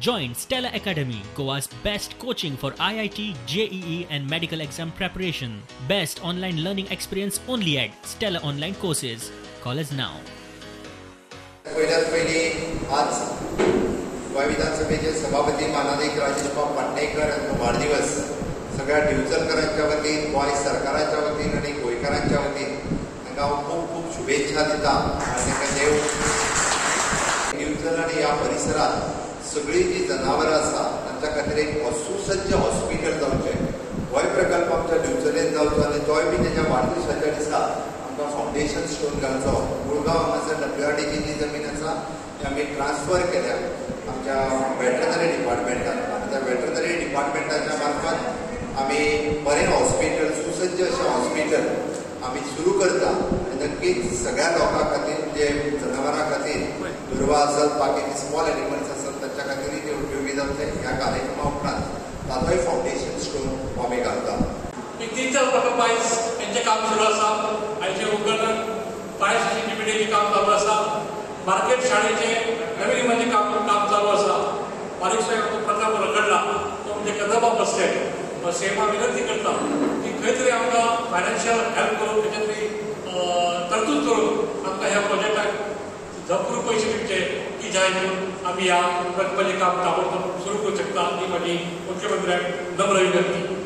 Join Stella Academy, Goa's best coaching for IIT, JEE and medical exam preparation. Best online learning experience only at Stella Online Courses. Call us now. पयल्यात पयली आज गोंय विधानसभेचे सभापती मानादीक राजेशबाब पाटणेकर हांचो वाडदिवस सगळ्या दिवचलकरांच्या वतीन, गोंय सरकाराच्या वतीन आनी गोंयकारांच्या वतीन तांकां हांव खूब खूब शुभेच्छा दिता आनी तांकां देव दिवचल आनी ह्या परिसरांत सगळीं जी जनावरां आसा तांच्या खातीर एक सुसज्ज हॉस्पिटल जावचें, होय प्रकल्प आमच्या दिवचलेन जावचो आनी तोय बी तेच्या वाडदिवसाच्या दिसा आमकां फावंडेशन स्टोन घालचो. मुळगांव हांगासर WRDची जी जमीन आसा ती आमी ट्रान्सफर केल्या आमच्या वेटरनरी डिपार्टमेंटान आनी त्या वेटरनरी डिपार्टमेंटाच्या मार्फत आमी बरें हॉस्पिटल, सुसज्ज अशें हॉस्पिटल आमी सुरू करता आनी नक्कीच सगळ्या लोकां खातीर, जे जनावरां खातीर दुर्वा आसत, बाकीचे स्मॉल एनिमल्स आसत तांच्या खातीरय ते उपयोगी जातले. ह्या कार्यक्रमा उपरांत ताचोय फावंडेशन स्टोन आमी घालता. तीन चार प्रकल्प आयज हेंचें काम सुरू आसा. आयचे उपकरण फायर स्टेशन बिल्डिंगें काम चालू आसा. मार्केट शाळेचें नवीन म्हणजे काम काम चालू आसा. बारीकसो एक प्रकल्प रखडला तो म्हणजे कदंबा बस स्टँड. सीएमा विनंती करता की खंय तरी आमकां फायनान्शियल हेल्प करून खंयच्या तरी तरतूद करून आमकां ह्या प्रोजेक्टाक भरपूर पयशे दिवचे की जाय करून आमी ह्या प्रकल्पाचें काम ताबडतोब सुरू करूंक शकता, ही म्हाजी मुख्यमंत्र्याक नम्र विनंती.